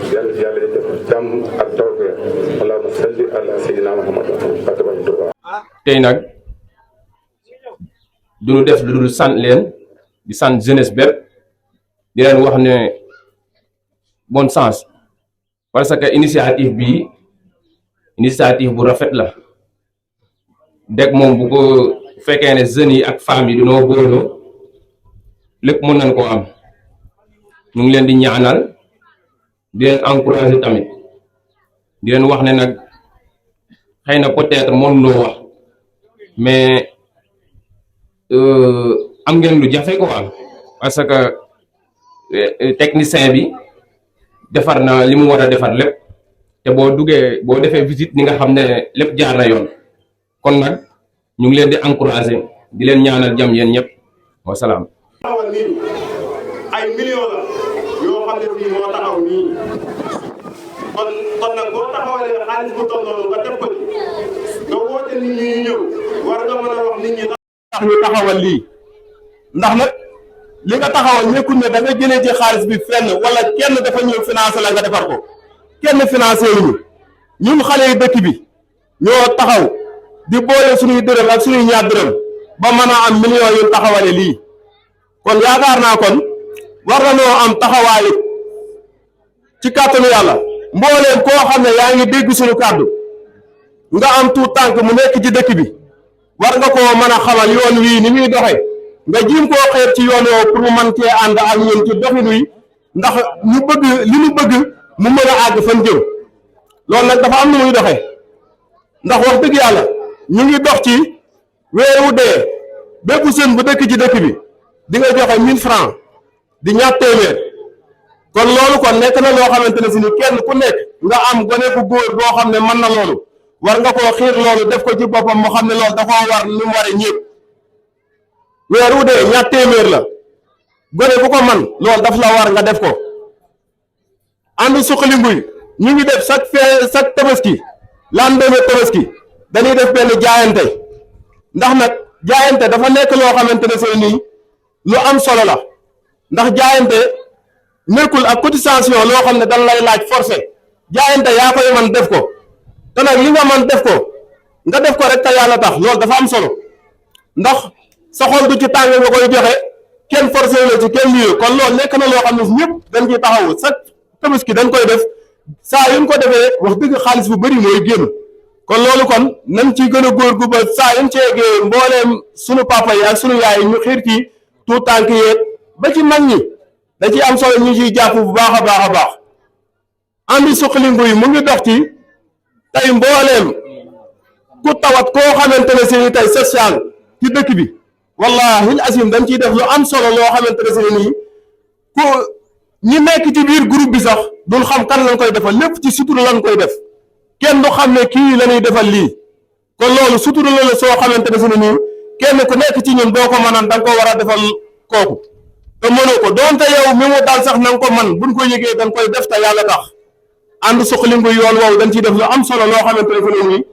yàlla def jàmm ak tawfeex allahumma salli ala sayyidina Muhammad tey nag duñu def lu dul sant leen di sant jeunesse bépp di leen wax ne bon sens parce que initiative bi initiative bu rafet la dëgg moom bu ko fekkee ne jeunes yi ak femmes yi dañoo booloo lépp mën nañ koo am ñu ngi leen di ñaanal di leen encourager tamit di leen wax ne nag xëy na peut-être mën loo wax mais am ngeen lu jafe ko am parce que technicien bi defar na li mu war a defar lépp te boo duggee boo defee visite ni nga xam ne lépp jaar na yoon kon nag ñu ngi leen di encourager di leen ñaanal jàmm yéen ñëpp wasalaam. taxawal nii ay millions la yoo xam ne fii moo taxaw nii kon nag boo taxawalee xaalis bu toll noonu nga def ko ci nga woote nit ñi ñëw war nga mën a wax nit ñi tax ñu taxawal lii ndax nag li nga taxawal nekkul ne da nga jëlee ci xaalis bi fenn wala kenn dafa ñëw financé la nga defar ko kenn financé wuñu ñun xale yi dëkk bi ñoo taxaw di boole suñuy dërëm ak suñuy ñaar dërëm ba mën a am millions yu taxawale lii kon yaakaar naa kon war na noo am taxawaay ci kàttanu yàlla mbooleem koo xam ne yaa ngi dégg suñu kàddu nga am tuut tànk mu nekk ci dëkk bi war nga koo mën a xamal yoon wii ni muy doxe nga jiim koo xeet ci yoon woo pour mu mën cee ànd ak ñun ci doxin wi ndax ñu bëgg li ñu bëgg mu mën a àgg fan jëm loolu nag dafa am nu muy doxe ndax wax dëgg yàlla ñu ngi dox ci weer wu dee bépp sën bu dëkk ci dëkk bi di nga joxe 1000 francs di ñaar téeméer kon loolu kon nekk na loo xamante ne si ni kenn ku nekk nga am gone bu góor boo xam ne mën na loolu war nga koo xiir loolu def ko ci boppam moo xam ne loolu da koo war ni mu waree ñëpp weer wu dee ñaar téeméer la gone bu ko man loolu daf la war nga def ko ànd suqali nguy ñu ngi def chaque tabaski lendemain tabaski dañuy def benn jaayante ndax nag jaayante dafa nekk loo xamante ne si nii lu am solo la ndax jaayante nekkul ak cotisation loo xam ne dañ lay laaj forcé jaayante yaa koy man def ko te nag li nga man def ko nga def ko rek te yàlla tax loolu dafa am solo ndax sa xol du ci tàng nga koy joxe kenn forcé la ci kenn lii kon loolu nekk na loo xam ne ñëpp dañ ciy taxawu sa tabaski dañ koy def saa yuñ ko defee wax dëgg xaalis bu bëri mooy génn kon loolu kon nañ ci gën a góor gu ba saa yuñ ci yeggee mbooleem sunu papa yi ak sunu yaay yi ñu xiir ci tout tànk yeeg ba ci mag ñi da ci am solo ñu ciy jàpp bu baax a baax a baax andi suqali nguy mu ngi dox ci tey mbooleem ku tawat koo xamante ne si tey social ci dëkk bi wallahi asim dañ ciy def lu am solo loo xamante ne si nii ku ñi nekk ci biir groupe bi sax duñ xam kan lañ koy defal lépp ci sutura lañ koy def kenn du xam ne kii la ñuy defal lii kon loolu sutura la soo xamante ne si nii kenn ku nekk ci ñun boo ko mënaan da nga ko war a defal kooku te mënoo ko doonte yow mi mu dal sax na nga ko man buñ ko yëgee dañ koy def te yàlla tax ànd suqali nguy yoon woowu dañ ciy def lu am solo loo xamante ne si nii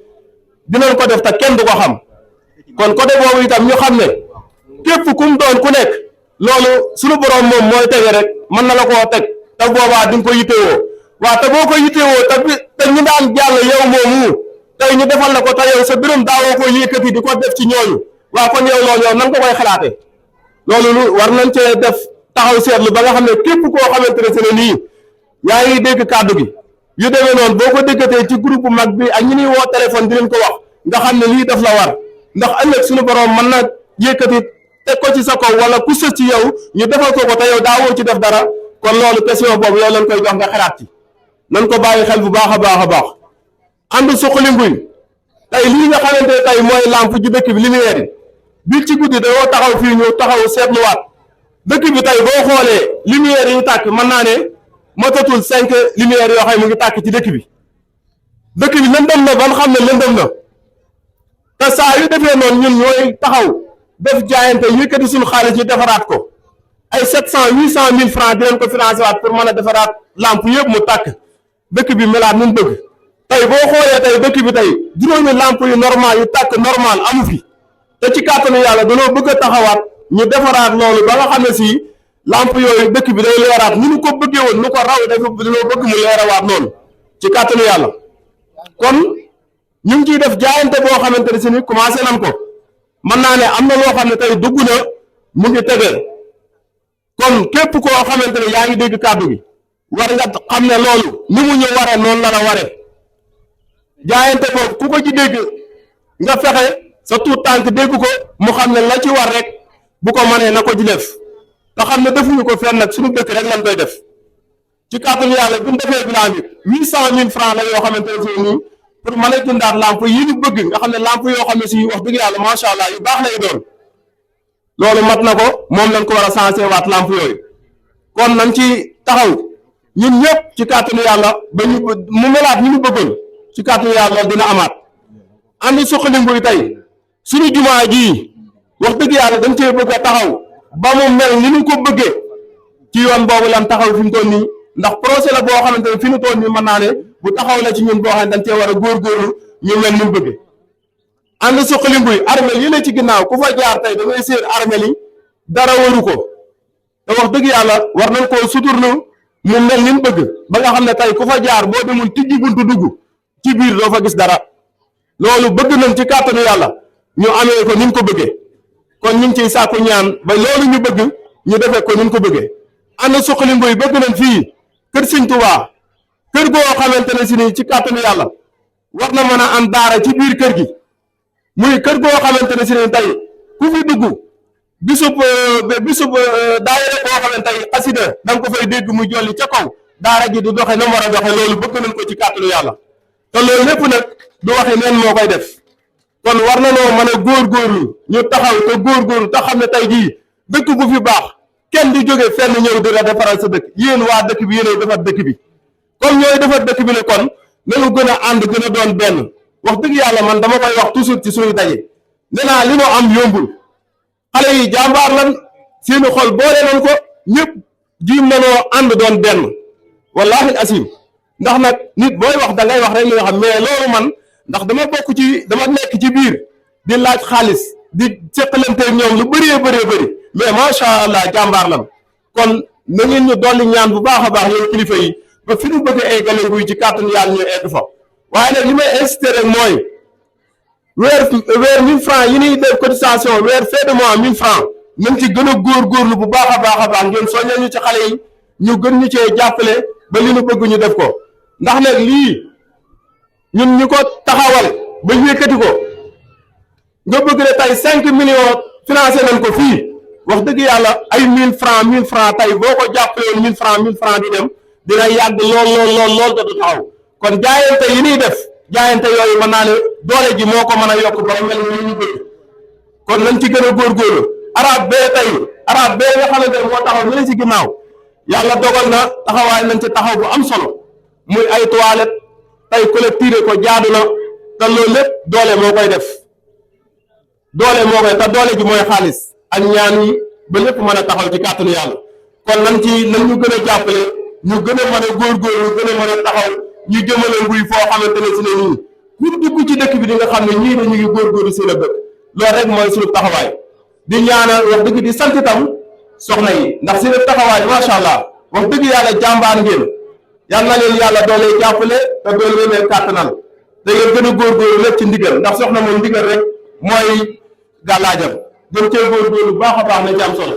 dinañ ko def te kenn du ko xam kon côté boobu itam ñu xam ne képp ku mu doon ku nekk loolu suñu borom moom mooy tege rek mën na la koo teg te boobaa di nga ko yittewoo waaw te boo ko yittewoo te ñu daan jàll yow moomu tey ñu defal la ko te yow sa biram daawoo ko yëkkati di ko def ci ñooñu waaw kon yow loolu yow nan ko koy xalaatee loolu lu war nañ cee def taxaw seetlu ba nga xam ne képp koo xamante ne se nii yaa ngi dégg kàddu gi yu demee noonu boo ko déggatee ci groupe mag bi ak ñi ñuy woo téléphone di leen ko wax nga xam ne lii daf la war ndax ëllëg suñu borom mën na yëkkati teg ko ci sa kaw wala ku sës ci yow ñu defal ko te yow daawoo ci def dara kon loolu question boobu yow lañ koy jox nga xalaat ci nan ko bàyyi xel bu baax a baax a baax ànd suqali nguy tey lii nga xamante ne tey mooy lampe ji dëkk bi lumière yi bi ci guddi dañoo taxaw fii ñu taxaw seetluwaat dëkk bi tey boo xoolee lumière yi ñu tàkk mën naa ne matatul 5 lumières yoo xam mu ngi tàkk ci dëkk bi lëndëm na ba nga xam ne lëndëm na te saa yu defee noonu ñun ñooy taxaw def jaayante yëkkati suñu xaalis ñu defaraat ko ay 700 800 000 francs di leen ko financé waat pour mën a defaraat lampe yëpp mu tàkk dëkk bi melaat nu mu bëgg tey boo xoolee tey dëkk bi tey juróomi lampe yu normal yu tàkk normal amu fi te ci kàttanu yàlla dañoo bëgg a taxawaat ñu defaraat loolu ba nga xam ne si lamp yooyu dëkk bi day leeraat ni ñu ko bëggee woon nu ko raw dañoo bëgg mu leerawaat noonu ci kàttanu yàlla kon ñu ngi ciy def jaayante boo xamante ne si ni commencé nañ ko mën naa ne am na loo xam ne tey dugg na mu ngi tege kon képp koo xamante ne yaa ngi dégg kàddu gi war nga xam ne loolu ni mu ñu waree noonu la la waree jaayante boobu ku ko ci dégg nga fexe sa tuut tànk dégg ko mu xam ne la ci war rek bu ko mënee na ko ci def te xam ne defuñu ko fenn nag suñu dëkk rek lañ koy def ci kàttanu yàlla bu ñu defee bilan bi 800 000 francs la yoo xamante ne si nii pour mën a jëndaat lamp yi ñu bëgg nga xam ne lamp yoo xam ne si wax dëgg yàlla macha allah yu baax lay doon loolu mat na ko moom lañ ko war a sensé waat lamp yooyu kon nañ ci taxaw ñun ñëpp ci kàttanu yàlla ba ñu mu melaat ñu ñu bëggoon ci kàttanu yàlla loolu dina amaat andi Suxali Nguy tey suñu jumaa jii wax dëgg yàlla dañ cee bëgg a taxaw ba mu mel ni ñu ko bëggee ci yoon boobu lan taxaw fi mu toll nii ndax projet la boo xamante ne fi mu toll nii mën naa ne bu taxaw la ci ñun boo xam ne dañ cee war a góorgóorlu ñu mel ni mu bëggee andi Suxali Nguy armel yi la ci ginnaaw ku fa jaar tey da ngay séen armel yi dara waru ko te wax dëgg yàlla war nañ koo suturlu mu mel ni mu bëgg ba nga xam ne tey ku fa jaar boo demul tijji buntu dugg ci biir doo fa gis dara loolu bëgg nañ ci kàttanu yàlla ñu amee ko ni mu ko bëggee kon ñu ngi ciy sàkku ñaan ba loolu ñu bëgg ñu defee ko ni mu ko bëggee ànd Suxali Nguy bëgg nañ fii kër Sëñ Tuubaa kër goo xamante ne si ni ci kàttanu yàlla war na mën a am daara ci biir kër gi muy kër goo xamante ne si ni tey ku fi dugg bisub daayira boo xamante tey xasida da nga ko fay dégg muy jolli ca kaw daara ji du doxe na mu war a doxe loolu bëgg nañ ko ci kàttanu yàlla te loolu lépp nag du waxe neen moo koy def kon war na noo mën a góorgóorlu ñu taxaw te góorgóorlu te xam ne tey jii dëkk bu fi baax kenn du jóge fenn ñëw di la defaral sa dëkk yéen waa dëkk bi yéenay defar dëkk bi kon ñooy defar dëkk bi ne kon nañu gën a ànd gën a doon benn wax dëgg yàlla man dama koy wax toujours ci suñu daje nee naa li nu am yombul xale yi jàmbaar lan seeni xol boole nañ ko ñëpp jiim nanoo ànd doon benn wallaahi asim ndax nag nit booy wax da ngay wax rek li nga xam mais loolu man ndax dama nekk ci biir di laaj xaalis di seqalanteeg ñoom lu bëree bëri mais macha allah jàmbaar lan kon na ngeen ñu dolli ñaan bu baax a baax yow kilifa yi ba fi ñu bëgg a eggale Nguy ci kàttan yàlla ñu egg fa waaye nag li may insister rek mooy weer 1000 francs yi ñuy def cotisation weer fin de mois 1000 francs nañ ci gën a góorgóorlu bu baax a baax ngeen soññal ñu ci xale yi ñu gën ñu cee jàppale ba li ñu bëgg ñu def ko ndax nag lii ñun ñu ko taxawal ba yëkkati ko nga bëgg ne tey 5 millions financé nañ ko fii wax dëgg yàlla ay 1000 francs tey boo ko jàppale woon 1000 francs di dem dina yàgg lool te du taxaw kon jaayante yi ñuy def jaayante yooyu mën naa ne doole ji moo ko mën a yokk ba mel ni ñu bëgg kon nañ ci gën a góorgóorlu arab bee nga xamante ne moo taxaw ñu ci ginnaaw yàlla dogal na taxawaay nañ ci taxaw bu am solo muy ay toilette tey collecté ko jaadu na te loolu lépp doole moo koy def te doole ji mooy xaalis ak ñaan yi ba lépp mën a taxaw ci kàttanu yàlla kon nañ ñu gën a jàppale ñu gën a mën a góorgóorlu gën a mën a taxaw ñu jëmale Nguy foo xamante ne si ne nii ku dugg ci dëkk bi di nga xam ne ñii dañu ngi góorgóorlu seen a dëkk loolu rek mooy suñu taxawaay di ñaanal wax dëgg di sant itam soxna yi ndax seen taxawaay macha allah wax dëgg yàlla jàmbaar ngeen yal na leen yàlla doole jàppale te doole leen kàttanal da ngeen gën a góorgóorlu lépp ci ndigal ndax soxna moom ndigal rek mooy gàllaajam gën cee góorgóorlu baax a baax na ci am solo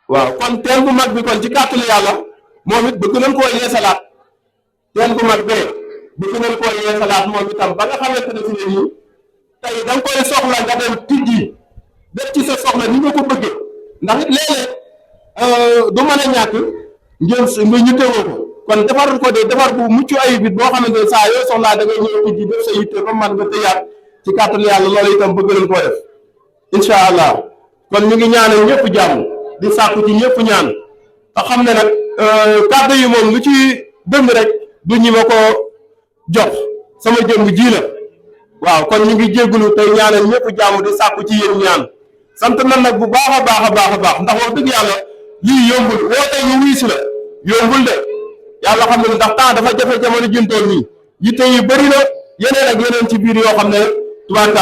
waaw kon teen bu mag bi kon ci kàttanu yàlla moom it bëgg nañ koo yeesalaat teen bu mag bee bëgg nañ koo yeesalaat moom itam ba nga xamante ne si ne nii tey da nga koy soxla nga dem tijji def ci sa soxla ni nga ko bëggee ndax it léeg-léeg du mën a ñàkk nga ñu teewoo ko kon defar ko de defar bu mucc ayib it boo xamante ne saa yoo soxlaa da ngay ñëw tijji def sa yitte ba man nga tëyaat ci kàttanu yàlla loolu itam bëgg nañ koo def incha allah kon ñu ngi ñaanal ñëpp jàmm di sàkku ci ñëpp ñaan te xam ne nag kàddu yi moom lu ci dëng rek du ñi ma ko jox sama jëmm ji la waaw kon ñu ngi jéggulu tey ñaanal ñëpp jàmm di sàkku ci yéen ñaan sant nan nag bu baax a baax ndax wax dëgg yàlla lii yombul woote ñu wuy si la yombul de yàlla xam ne ndax temps dafa jafe jamono juntoon nii yitte yi bëri na yeneen ak yeneen ci biir yoo xam ne tubaarkaal